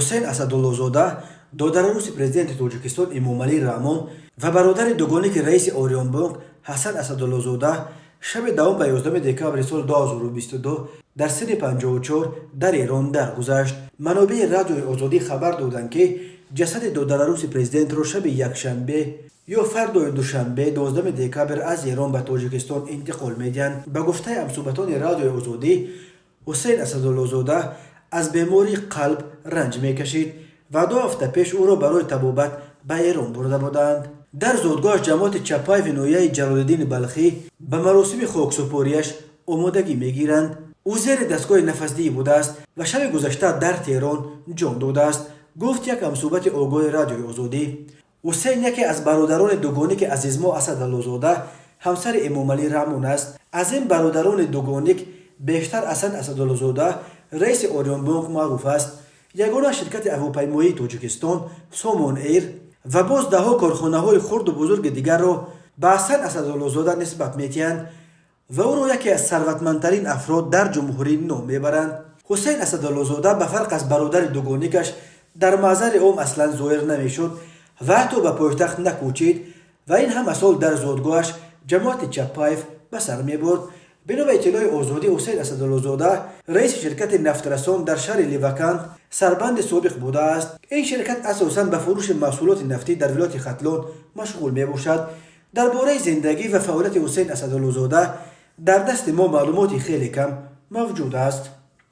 Ҳусейн Асадуллозода, додараруси президенти Тоҷикистон Эмомалӣ Раҳмон ва бародари дугоники раиси Ориёнбонк Ҳасан Асадуллозода, шаби 10 ба 11 декабри соли 2022 дар синни 54 дар Эрон даргузашт. Манобеи Радиои Озодӣ хабар доданд, ки ҷасади додараруси президентро шаби якшанбе ё фардои душанбе, 12 декабр, аз Эрон ба Тоҷикистон интиқол медиҳанд. Ба гуфтаи ҳамсӯҳбатони Радиои Озодӣ, Ҳусейн Асадуллозода аз бемории қалб ранҷ мекашид ва 2 ҳафта пеш ӯро барои табобат ба Эрон бурда буданд. Дар зодгоҳаш, ҷамоати Чапаеви ноҳияи Ҷалолиддини Балхӣ, ба маросими хоксупориаш омодагӣ мегиранд. Ӯ зери дастгоҳи нафасдиҳӣ будааст ва шаби гузашта дар Теҳрон ҷон додааст, гуфт як ҳамсӯҳбати огоҳи Радиои Озодӣ. Ҳусейн яке аз бародарони дугоники Азизмо Асадуллозода, ҳамсари Эмомалӣ Раҳмон аст. Аз ин бародарони дугоник бештар Ҳасан Асадуллозода, раиси Ориёнбонк, маъруф аст. Ягона ширкати ҳавопаймоии Тоҷикистон, Сомон Эйр, ва боз даҳҳо корхонаҳои хурду бузурги дигарро ба Ҳасан Асадуллозода нисбат медиҳанд ва ӯро яке аз сарватмандтарин афрод дар ҷумҳурӣ ном мебаранд. Ҳусейн Асадуллозода, ба фарқ аз бародари дугоникаш, дар маҳзари ом аслан зоҳир намешуд ва ҳатто ба пойтахт накӯчид ва ин ҳама сол дар зодгоҳаш, ҷамоати Чапаев, ба сар мебурд. Бино ба иттилои Озодӣ, Ҳусейн Асадуллозода раиси ширкати нафтрасон дар шаҳри Леваканд, Сарбанди собиқ будааст. Ин ширкат асосан ба фурӯши маҳсулоти нафтӣ дар вилояти Хатлон машғул мебошад. Дар бораи зиндагӣ ва фаъолияти Ҳусейн Асадуллозода дар дасти мо маълумоти хеле кам мавҷуд аст.